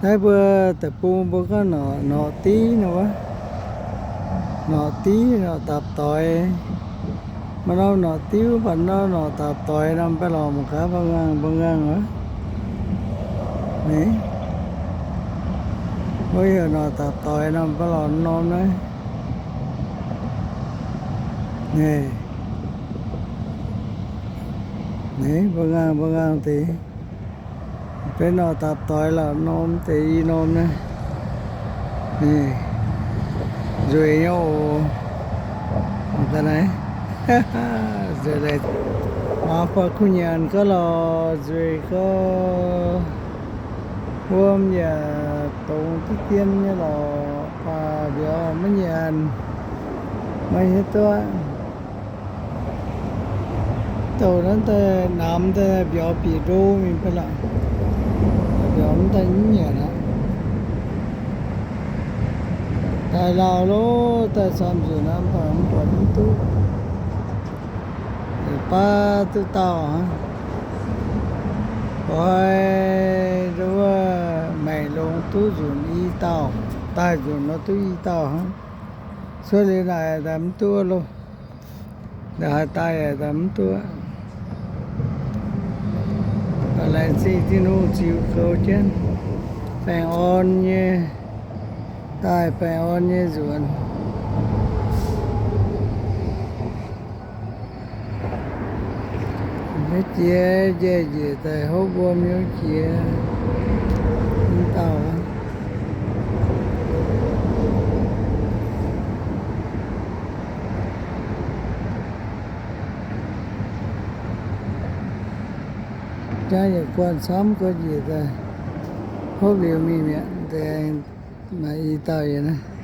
Naaiv mbuo deic-bung mbuo gorngv norqc, norqc div nor wuov. Norqc div, norqc dapc doix. Maaih norm norqc div, maaih norm norqc dapc doix nor, mv baac lorqc mangc gaax, mbuo ngang, mbuo ngang wuov. Ni, mbuo heuc norqc dapc doix nor, mv baac lorqc norm naaiv. Ni, ni, mbuo ngang, mbuo ngang deix. Benx norqc dapc doix lorqc norm deix i norm naaiv. Ni, nzueic nyei oc. Ga'naaiv, nzueic leiz. Maaz buatc kuv nyanc gauh lorqc, nzueic gauh. Wuom yaac dongz diqv dien nyei lorqc, baac mbiauz maiv nyanc, maiv hiuv duqv. Douh naaiv daaih namx daaih mbiauz bieqc ndo mingh baac lorqc. Mbiauz mv daaih mv nyanc aqv. Daaih lauh loh, daaih camv nzunc aqv, mv baac mv buatc mv duqv. Baav duqv dauh hnangv. Oix nduov maengc longx duqv nzunc i dauh, daaih nzunc nor duqv i dauh hnangv. Cuotv liuz naaic daaih mv duqv loh. Ndongc haaix daaih yaac daaih mv duqv. Laengz zingh Tin-Hungh ziux goux jienv, baengh orn nyei daaih, baengh orn nyei nzuonx. Mv jiex njaih njiec daaih hopv wuom nyei jiex mv dauh. Jangv yietc guanh camv guanh njiec daaih, hopv liuz mingh mi'aqv. Deix maaih i dauh yie naaiv.